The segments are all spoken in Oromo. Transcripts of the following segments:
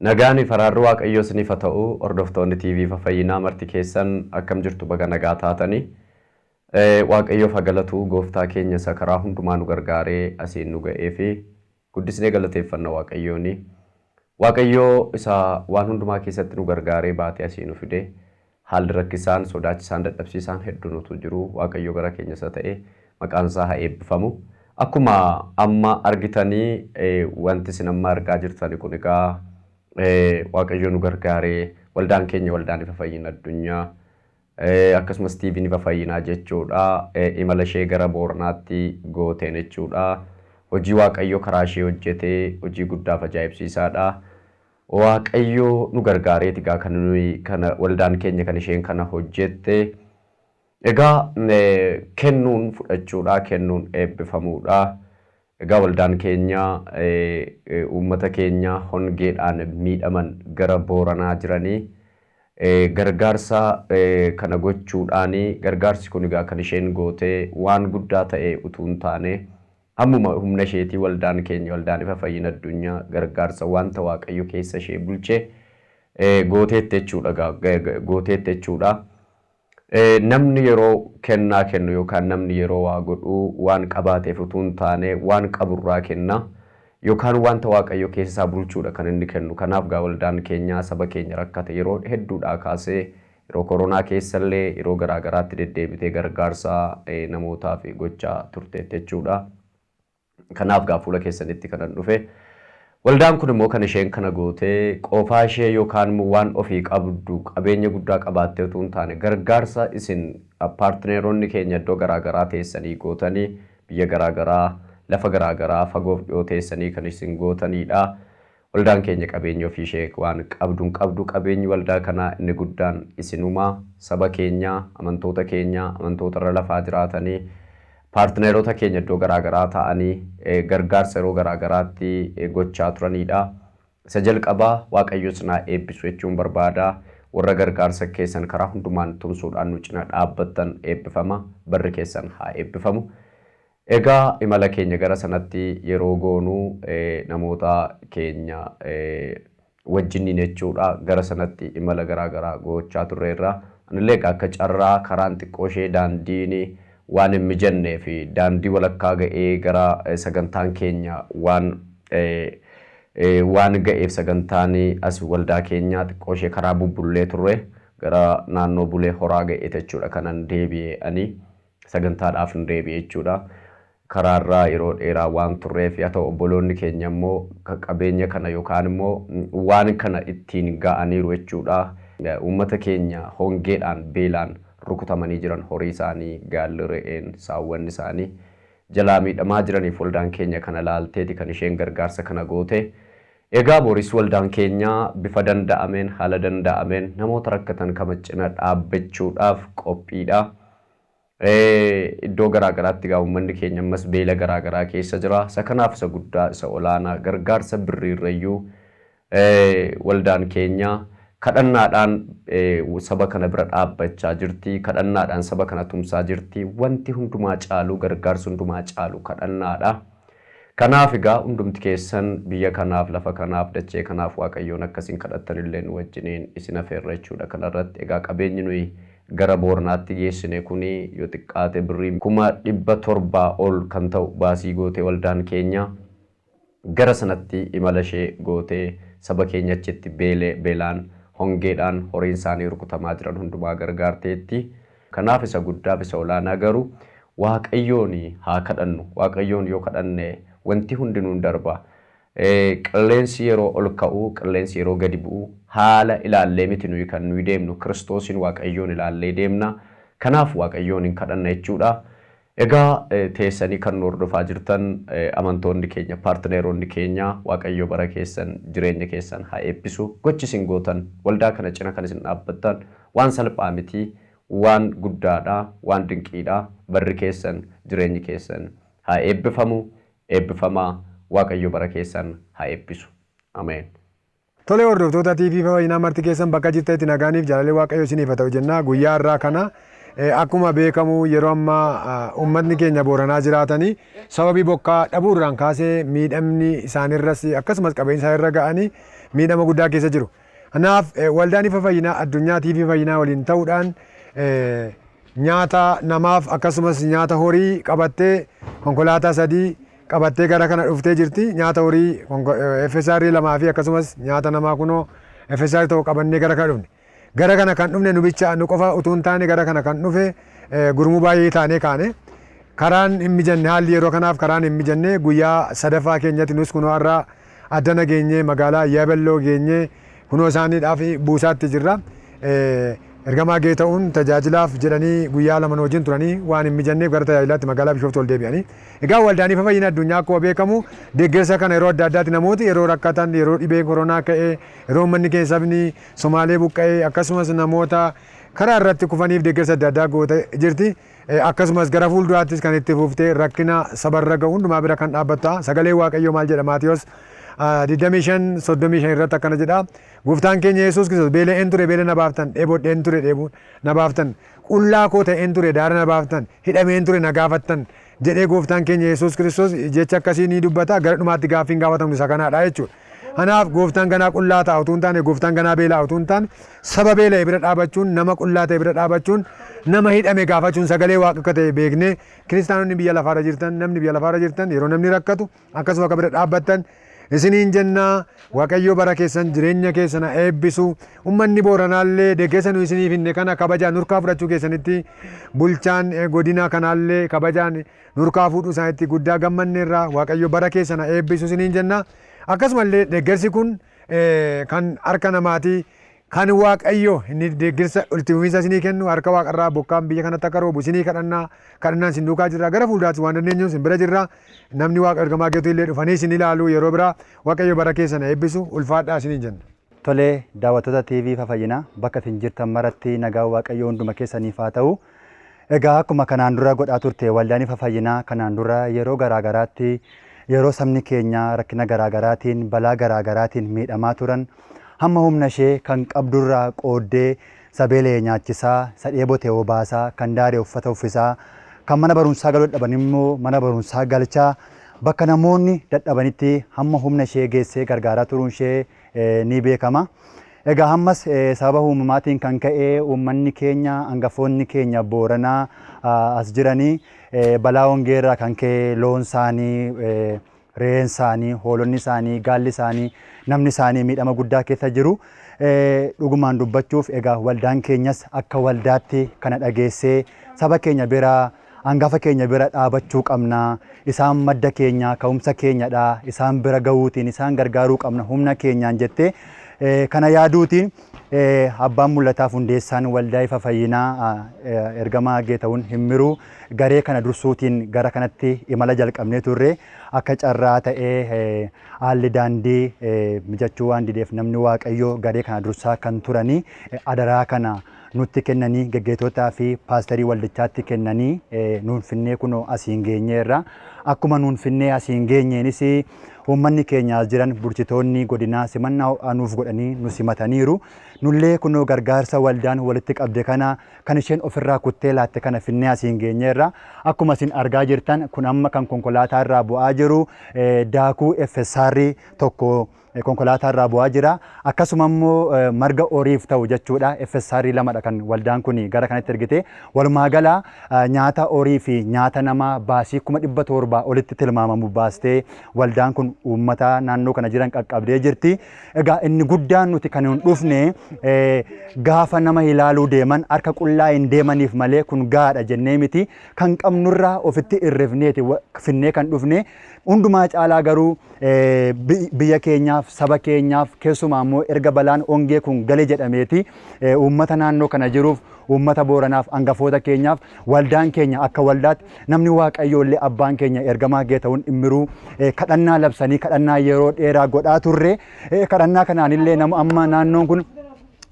Nagaan fi araarri Waaqayyoo isiniif haa ta'u. Hordoftoonni TV Fayyinaa marti keessan akkam jirtu? Baga nagaa taatanii. Waaqayyoof haa galatu. Gooftaa keenya isa karaa hundumaa nu gargaaree asiin nu ga'ee fi guddisnee galateeffanna Waaqayyooni. Waaqayyoo isa waan hundumaa keessatti nu gargaaree baatee asii nu fide, haalli rakkisaan, sodaachisaan, dadhabsiisaan hedduun utuu jiru, Waaqayyoo gara keenya isa ta'e maqaan isaa haa eebbifamu. Akkuma amma argitanii, wanti isin amma argaa jirtani kun egaa Waaqayyo nu gargaaree waldaan keenya, waldaan Ifa Fayyina Addunyaa, akkasumas TV'n Ifa Fayyinaa jechuudha, imala ishee gara Booranaatti gooteen jechuudha. Hojii Waaqayyo karaa ishee hojjetee hojii guddaaf ajaa'ibsiisaadha. Waaqayyo nu gargaareeti egaa kan nuyi kana waldaan keenya kan isheen kana hojjette. Egaa kennuun fudhachuudha, kennuun eebbifamuudha. Egaa waldaan keenya uummata keenya hongeedhaan miidhaman gara Booranaa jiranii gargaarsa kana gochuudhaani, gargaarsi kun egaa kan isheen gootee waan guddaa ta'e utuu hin taane, hammuma humna isheetii waldaan keenya, waldaan Ifa Fayyina Addunyaa, gargaarsa wanta Waaqayyo keessa ishee bulche gooteette jechuudha, gooteette jechuudha. Namni yeroo kennaa kennu yookaan namni yeroo waa godhu waan qabaateef utuu hin taane, waan qaburraa kenna yookaan wanta Waaqayyo keessa isaa bulchuudha kan inni kennu. Kanaaf gaa waldaan keenya saba keenya rakkate yeroo hedduudhaa kaasee, yeroo koronaa keessallee, yeroo garaa garaatti deddeebitee gargaarsa namootaaf gochaa turteetti jechuudha. Kanaaf gaa fuula keessanitti kanan dhufe. Waldaan kun immoo kan isheen kana gootee qofaa ishee yookaan immoo waan ofii qabdu, qabeenya guddaa qabaattee utuu hin taane, gargaarsa isin paartineeronni keenya iddoo garaa garaa teessanii gootanii, biyya garaa garaa, lafa garaa garaa, fagoof dhiyoo teessanii kan isin gootanidha. Waldaan keenya qabeenya ofii ishee waan qabdu hin qabdu. Qabeenyi waldaa kanaa inni guddaan isinuma saba keenya, amantoota keenya, amantoota irra lafaa jiraatanii, paartineerota keenya iddoo garaa garaa ta'anii gargaarsa yeroo garaa garaatti gochaa turanidha. Isa jalqabaa Waaqayyo isin haa eebbisu jechuun barbaada. Warra gargaarsa keessan karaa hundumaan tumsuudhaan nu cina dhaabbattan, eebbifama. Barri keessan haa eebbifamu. Egaa imala keenya gara sanatti yeroo goonu namoota keenya wajjiniin jechuudha, gara sanatti imala garaa garaa gochaa turreerra. Anillee egaa akka carraa karaan xiqqoo ishee daandiin waan hin mijannee fi daandii walakkaa ga'ee gara sagantaan keenya waan ga'eef, sagantaan as waldaa keenyaa xiqqoo ishee karaa bubbullee turre, gara naannoo Bulee Horaa ga'e jechuudha kanan deebi'e, ani sagantaadhaaf hin deebi'e jechuudha. Karaarraa yeroo dheeraa waan turreef, haa ta'u, obboloonni keenya immoo qabeenya kana yookaan immoo waan kana ittiin ga'aniiru jechuudha. Uummata keenya hongeedhaan, beelaan rukutamanii jiran, horii isaanii, gaalli, re'een, saawwan isaanii jalaa miidhamaa jiraniif waldaan keenya kana laalteeti kan isheen gargaarsa kana goote. Egaa boris waldaan keenya bifa danda'ameen, haala danda'ameen namoota rakkatan kama cina dhaabbachuudhaaf qophiidha. Iddoo garaa garaatti egaa uummanni keenya ammas beela garaa garaa keessa jira. Isa kanaaf isa guddaa, isa olaanaa, gargaarsa birriirrayyuu waldaan keenya kadhannaadhaan saba kana bira dhaabbachaa jirti. Kadhannaadhaan saba kana tumsaa jirti. Wanti hundumaa caalu, gargaarsi hundumaa caalu kadhannaadha. Kanaaf egaa hundumti keessan biyya kanaaf, lafa kanaaf, dachee kanaaf Waaqayyoon akkasiin kadhattanillee nu wajjiniin isin afeerra jechuudha kanarratti. Egaa qabeenyi nuyi gara Booranaatti geessine kuni yoo xiqqaate birrii 700,000 ol kan ta'u baasii gootee waldaan keenya gara sanatti imala ishee gootee saba keenya achitti beelee, beelaan, hongeedhaan horiin isaanii rukutamaa jiran hundumaa gargaarteetti. Kanaaf isa guddaaf isa olaanaa garuu Waaqayyoon haa kadhannu. Waaqayyoon yoo kadhanne wanti hundinuu hin darba. Qilleensi yeroo ol ka'u, qilleensi yeroo gadi bu'u haala ilaallee miti nuyi kan nuyi deemnu, Kiristoosiin, Waaqayyoon ilaallee deemna. Kanaaf Waaqayyoon hin kadhanna jechuudha. Egaa teessanii kan nu hordofaa jirtan amantoonni keenya, paartineeronni keenya, Waaqayyo bara keessan, jireenya keessan haa eebbisu. Gochi isin gootan, waldaa kana cina kan isin dhaabbattan waan salphaa miti, waan guddaadha, waan dinqiidha. Barri keessan, jireenyi keessan haa eebbifamu, eebbifamaa. Waaqayyo bara keessan haa eebbisu. Ameen. Tole, hordoftoota TV Fayyinaa marti keessan bakka jirtanitti nagaaniif jaalalli Waaqayyo isiniif haa ta'u jenna. Guyyaa har'aa kana akkuma beekamu yeroo ammaa uummatni keenya Booranaa jiraatanii sababii bokkaa dhabuurraan kaasee miidhamni isaanirras akkasumas qabeenya isaanirra ga'anii miidhama guddaa keessa jiru. Kanaaf waldaan ifa fayyinaa addunyaa TV fayyinaa waliin ta'uudhaan nyaata namaaf akkasumas nyaata horii qabattee konkolaataa 3 qabattee gara kana dhuftee jirti. Nyaata horii FSR 2 fi akkasumas nyaata namaa kunoo FSR 1 qabannee gara kana dhufne. Gara kana kan dhufne nu bicha nu qofa utuu hin taane gara kana kan dhufe gurmuu baay'ee taanee kaane. Karaan hin mijanne haalli yeroo kanaaf karaan hin mijanne guyyaa sadaffaa keenyatti nus kunoo har'a addana geenyee magaalaa Yaabelloo geenyee kunoo isaaniidhaaf buusaatti jirra. Ergamaa Geeta'uun tajaajilaaf jedhanii guyyaa 2 nu wajjin turanii waan hin mijanneef gara tajaajilaatti magaalaa Bishooftuu ol deebi'anii. Egaa waldaan ifa fayyina addunyaa akkuma beekamu deeggarsa kana yeroo adda addaatti namooti yeroo rakkatan yeroo dhibeen koronaa ka'ee yeroo uummanni keenya sabni Somaalee buqqa'ee akkasumas namoota karaa irratti kufaniif deeggarsa adda addaa goota jirti. Akkasumas gara fuulduraattis kan itti fuftee rakkina sabarra ga'u hundumaa bira kan dhaabbattu. Sagalee Waaqayyoo maal jedha Maatiyos 25 35 irratti akkana jedha. Gooftaan keenya Yesuus Kiristoos beela'een ture beela na baaftan, dheebodheen ture dheebuu na baaftan, qullaa koo ta'een ture daara na baaftan, hidhameen ture na gaafattan jedhee gooftaan keenya Yesuus Kiristoos jecha akkasii ni dubbata. Gara dhumaatti gaaffiin gaafatamnu isa kanaadha jechuudha. Kanaaf gooftaan ganaa qullaa ta'a utuu hin taane gooftaan ganaa beelaa utuu hin taane saba beela'e bira dhaabachuun nama qullaa ta'e bira dhaabachuun nama hidhame gaafachuun sagalee waaqa akka ta'e beeknee kiristaanonni biyya lafaarra jirtan namni biyya lafaarra jirtan yeroo namni rakkatu akkasuma akka bira dhaabbattan isiniin jennaa. Waaqayyo bara keessan jireenya keessan haa eebbisu. Uummanni Booranaallee deeggarsa nu isiniif hinne kana kabajaan nurkaa fudhachuu keessanitti bulchaan godina kanaallee kabajaan nurkaa fuudhuu isaaniitti guddaa gammanneerra. Waaqayyo bara keessan haa eebbisu isiniin jenna. Akkasumallee deeggarsi kun kan harka namaatii kan Waaqayyo inni deeggarsa itti fufiinsa isinii kennu harka waaqarraa bokkaan biyya kanatti akka roobu isinii kadhannaa kadhannaan isin duukaa jirra. Gara fuulduraatti waan dandeenyu isin bira jirra. Namni waaqa ergamaa geetu illee dhufanii isin ilaalu yeroo biraa. Waaqayyo bara keessan eebbisu ulfaadhaa isiniin jenna. Tolee daawwattoota TV Fayyinaa bakka isin jirtan maratti nagaa Waaqayyoo hunduma keessaniif haa ta'u. Egaa akkuma kanaan dura godhaa turte waldaan ifa fayyinaa kanaan dura yeroo garaagaraatti yeroo sabni keenya rakkina garaagaraatiin balaa garaagaraatiin miidhamaa turan hamma humna ishee kan qabdurraa qooddee sabeelee nyaachisaa, sadhee botee obaasaa, kan daaree uffata uffisaa, kan mana barumsaa galuu dadhaban immoo mana barumsaa galchaa bakka namoonni dadhabanitti hamma humna ishee geessee gargaaraa turuun ishee ni beekama. Egaa ammas sababa uumamaatiin kan ka'e uummanni keenya hangafoonni keenya Booranaa as jiranii balaa hongeerraa kan ka'e loon isaanii, re'een isaanii, hoolonni isaanii, gaalli isaanii, namni isaanii miidhama guddaa keessa jiru. Dhugumaan dubbachuuf egaa waldaan keenyas akka waldaatti kana dhageessee saba keenya bira hangafa keenya bira dhaabachuu qabna. Isaan madda keenya, ka'umsa keenyadha. Isaan bira gahuutiin isaan gargaaruu qabna humna keenyaan jettee kana yaaduutiin abbaan mul'ataaf hundeessaan waldaa ifa fayyinaa ergamaa Geeta'uun Himmiruu garee kana dursuutiin gara kanatti imala jalqabnee turre. Akka carraa ta'ee haalli daandii mijachuu waan dideef namni Waaqayyoo garee kana dursaa kan turanii adaraa kana nutti kennanii geggeessitootaa fi paasterii waldichaatti kennanii nuun finnee kunoo asiin geenyeerra. Akkuma nuun finnee asiin geenyeenis uummanni keenya as jiran bulchitoonni godinaa simannaa ho'aa nuuf godhanii nu simataniiru. Nullee kunoo gargaarsa waldaan walitti qabde kana kan isheen ofirraa kuttee laatte kana finnee asiin geenyeerra. Akkuma isin argaa jirtan kun amma kan konkolaataa irraa bu'aa jiru daakuu FSR 1 konkolaataa irraa bu'aa jira. Akkasuma immoo marga horiif ta'u jechuudha. FSR 2 kan waldaan kun gara kanatti ergite. Walumaa gala nyaata horii fi nyaata namaa baasii 700,000 olitti tilmaamamu baastee waldaan kun uummata naannoo kana jiran qaqqabdee jirti. Egaa inni guddaan nuti kan hin dhufne gaafa nama ilaaluu deeman harka qullaa hin deemaniif malee kun gaadha jennee miti. Kan qabnurraa ofitti irrifneeti finnee kan dhufne. Hundumaa caalaa garuu biyya keenyaaf, saba keenyaaf keessumaa immoo erga balaan hongee kun gale jedhameeti uummata naannoo kana jiruuf, uummata Booranaaf, hangafoota keenyaaf waldaan keenya akka waldaatti namni Waaqayyoo illee abbaan keenya ergamaa Geeta'uun Himmiruu kadhannaa labsanii kadhannaa yeroo dheeraa godhaa turre. Kadhannaa kanaan illee nama amma naannoon kun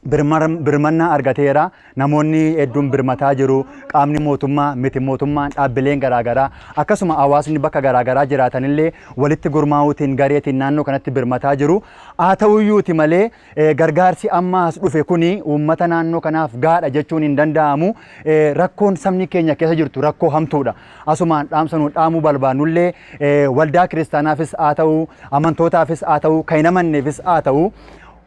Birmannaa argateera. Namoonni hedduun birmataa jiru. Qaamni mootummaa, miti mootummaan, dhaabbileen garaagaraa akkasuma hawaasni bakka garaagaraa jiraatanillee walitti gurmaa'uutiin gareetiin naannoo kanatti birmataa jiru. Haa ta'uyyuuti malee gargaarsi amma as dhufe kuni uummata naannoo kanaaf gaadha jechuun hin danda'amu. Rakkoon sabni keenya keessa jirtu rakkoo hamtuudha. Asumaan dhaamsa nu dhaamuu barbaannullee waldaa kiristaanaafis haa ta'u, amantootaafis haa ta'u, kan hin amanneefis haa ta'u,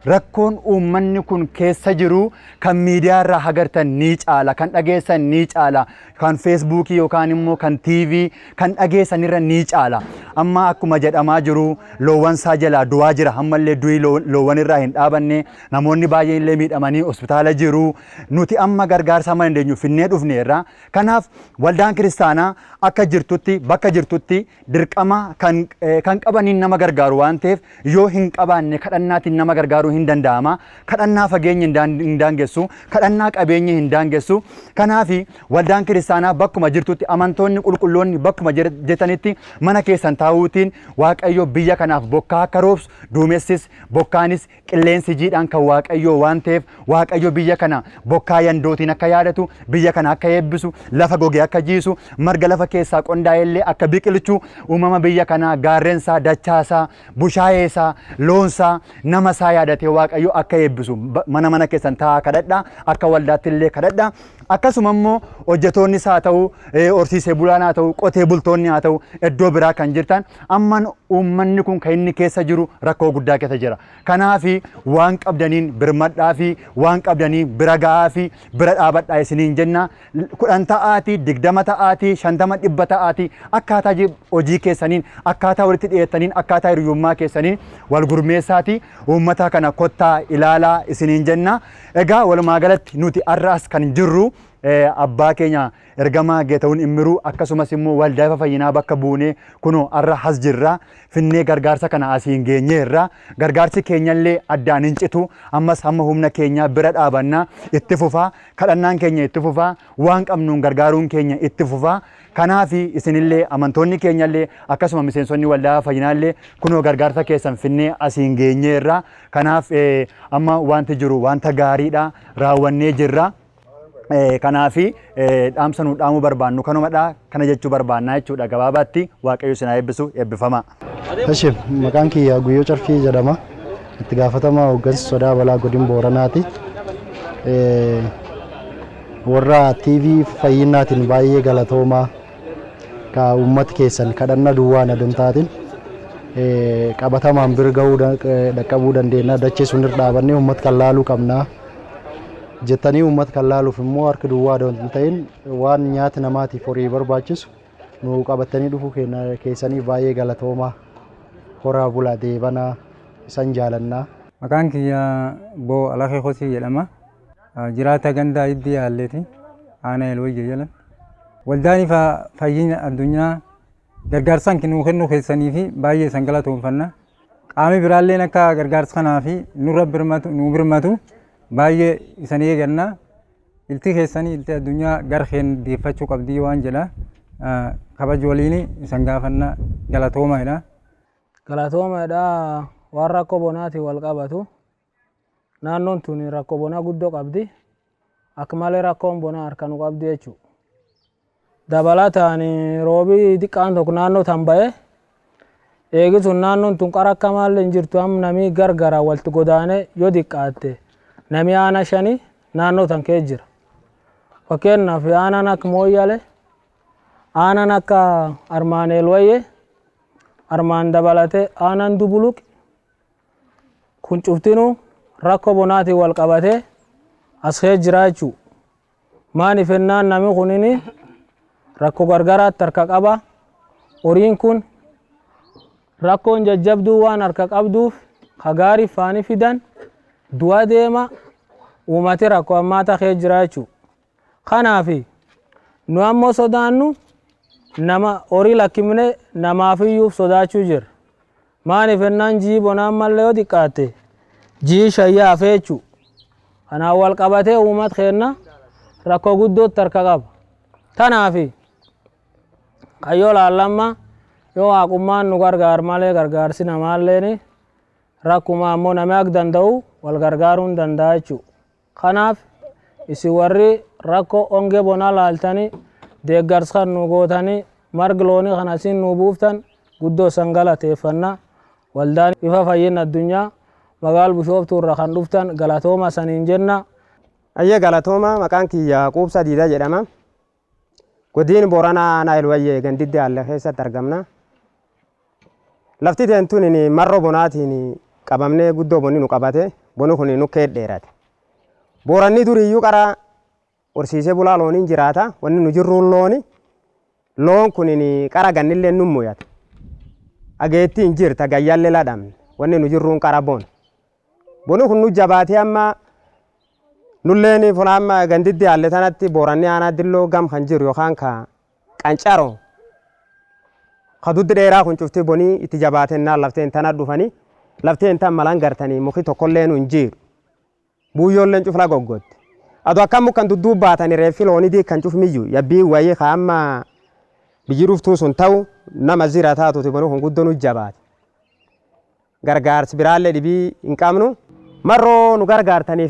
rakkoon uummanni kun keessa jiru kan miidiyaa irraa agartan ni caala, kan dhageessan ni caala, kan feesbuukii yookaan immoo kan TV kan dhageessan irra ni caala. Amma akkuma jedhamaa jiru loowwan isaa jalaa du'aa jira. Ammallee du'i loowwan irraa hin dhaabanne, namoonni baay'een illee miidhamanii hospitaala jiru. Nuti amma gargaarsa amma dandeenyu finnee dhufneerra. Kanaaf waldaan kiristaanaa akka jirtutti bakka jirtutti dirqama kan qabaniin nama gargaaru waan ta'eef yoo hin qabaanne kadhannaatiin nama gargaaruu hin danda'ama. Kadhannaa fageenya hin daangessu, kadhannaa qabeenya hin daangessu. Kanaaf waldaan kiristaanaa bakkuma jirtutti, amantoonni qulqulloonni bakkuma jirtanitti mana keessan taa'uutiin Waaqayyo biyya kanaaf bokkaa akka roobsu, duumessis bokkaanis qilleensi jiidhaan kan Waaqayyoo waan ta'eef Waaqayyo biyya kana bokkaa yandootiin akka yaadatu, biyya kana akka eebbisu, lafa goge akka jiisu, marga lafa keessaa qondaa'ellee akka biqilchu, uumama biyya kanaa gaarrensaa, dachaasaa, bushaayeesaa, loonsaa, nama isaa yaadatee Waaqayyo akka eebbisu mana mana keessan taa'aa kadhadhaa, akka waldaatti illee kadhadhaa. Akkasuma immoo hojjetoonnis haa ta'u, horsiisee bulaan haa ta'u, qotee bultoonni haa ta'u, iddoo biraa kan jirtan amman uummanni kun kan inni keessa jiru rakkoo guddaa keessa jira. Kanaafi waan qabdaniin birmadhaa fi waan qabdaniin bira ga'aa fi bira dhaabadhaa isiniin jenna. 10 ta'aatii, 20 ta'aatii, 50, 100 ta'aatii akkaataa hojii keessaniin, akkaataa walitti dhiyeettaniin, akkaataa hiriyyummaa keessaniin wal gurmeessaatii uummata kana kottaa ilaalaa isiniin jenna. Egaa walumaa galatti nuti har'as kan jirru abbaa keenya ergamaa Geetahun Immiruu akkasumas immoo waldaa Ifa Fayyinaa bakka buunee kunoo har'a as jirra. Finnee gargaarsa kana asiin geenyeerra. Gargaarsi keenyallee addaan hin citu. Ammas hamma humna keenyaa bira dhaabanna. Itti fufaa. Kadhannaan keenya itti fufaa. Waan qabnuun gargaaruun keenya itti fufaa. Kanaaf isinillee amantoonni keenyallee akkasuma miseensonni waldaa fayyinaallee kunoo gargaarsa keessan finnee asiin geenyeerra. Kanaaf amma wanti jiru wanta gaariidha. Raawwannee jirra. Kanaaf dhaamsa nu dhaamuu barbaannu kanumadha. Kana jechuu barbaannaa jechuudha gabaabaatti. Waaqayyo isin haa eebbisu. Eebbifamaa. Eshi, maqaan kiyya Guyyoo Carfii jedhama. Itti gaafatamaa hooggansa sodaa balaa godin Booranaati. Warra TV Fayyinaatiin baay'ee galatoomaa, ka uummata keessan kadhanna duwwaan adon taatin qabatamaan bira gahuu dhaqqabuu dandeenya. Dachee sun irra dhaabannee uummata kan laaluu qabna jettanii uummata kan laaluuf immoo harka duwwaa adon hin ta'in waan nyaata namaatiif horii barbaachisu nu qabatanii dhufuu keessanii baay'ee galatoomaa. Horaa bulaa, deebanaa, isan jaalannaa. Maqaan kiyya Boo Alakee Kosii jedhama. Jiraata gandaa Iddii Yaalleeti. Aanaa Elwayya jala. Waldaan Ifa Fayyina Addunyaa gargaarsaan nuu kennuu keessanii fi baay'ee isan galatoomfanna. Qaamni biraalleen akka gargaarsa kanaa fi nurra birmatu, nuu birmatu baay'ee isan eeganna. Ilti keessanii ilti addunyaa gara keenya deeffachuu qabdii waan jedha. Kabaja waliin isan gaafanna, galatoomaadha. Galatoomaadha. Waan rakkoo bonaatiin wal qabatu. Naannoon tun rakkoo bonaa guddoo qabdi. Akka malee rakkoon bonaa harka nu qabdi jechuudha. Dabalataan roobii xiqqaan tokko naannoo tan ba'e. Eegi sun naannoon tun qara akka maallee hin jirtu, amma namni gargara walitti godaanee yoo xiqqaatte namni aana 5 naannoo tan keessa jira. Fakkeenyaaf aanaan akka Mooyyale, aanaan akka Armaan Eelwayyee, Armaan dabalatee aanaan Dubuluq kun cuftinuu rakkoo bonaatiin wal qabatee as keessa jira jechuudha. Maaliif jennaan namni kunini rakkoo gargaraatti harka qaba. Horiin kun rakkoon jajjabduu waan harka qabduuf ka gaarii faanii fidan du'a deema, uummati rakkoo hammaataa keessa jira jechuudha. Kanaaf nu ammoo sodaannu nama horii lakkifne namaaf iyyuuf sodaachuu jirra. Maaliif jennaan jii bonaan mallee yoo xiqqaatte jii shayyaa hafee jechuudha. Kanaan wal qabatee uummata keenya rakkoo guddootti harka qaba. Kanaaf kayyoo laallamma yoo waaqummaan nu gargaar malee gargaarsi namaalleen rakkuma ammoo namni akka danda'u wal gargaaruu hin danda'a jechuudha. Kanaaf isin warri rakkoo hongee bonaa laaltanii deeggarsa kan nu gootanii margi loonii kana isin nu buuftan guddoo isan galateeffanna. Waldaan Ifa Fayyina Addunyaa magaala Bishooftuu irraa kan dhuftan galatooma saniin jenna. Ayyee galatooma, maqaan kiyya Quubsa Diidaa jedhama. Godin Booranaa aanaa Elwayyee gandiddi Alle keessatti argamna. Lafti teentuun marroo bonaatiin qabamnee guddoo bonni nu qabate, bonni kun nu kee dheerate. Booranni duriyyuu qara horsiisee bulaa looniin jiraata, wanni nu jirruun looni. Loon kun qara gannillee nu muyata. Ageetti hin jirta gayyaallee ladhamne, wanni nu jirruun qara bona. Bonni kun nu jabaatee amma nulleen fuula amma gandiddi Alle tanatti Booranni aanaa dilloo gam kan jiru yookaan ka qancaro. Kaduddi dheeraa kun cufti bonii itti jabaatennaan lafteen tana dhufanii lafteen tan malan gartanii muki tokkollee nu hin jiru. Buuyyoolleen cufla goggotti. Adu akkam mukan dudduubbaatanii reeffi loonii kan cufmiyyuu yabbii wayii ka amma biyyi dhuftuu sun ta'u nama zira taatuti boni kun guddoo nu jabaate. Gargaarsi biraallee dhibii hin qabnu. Marroo nu gargaartaniif.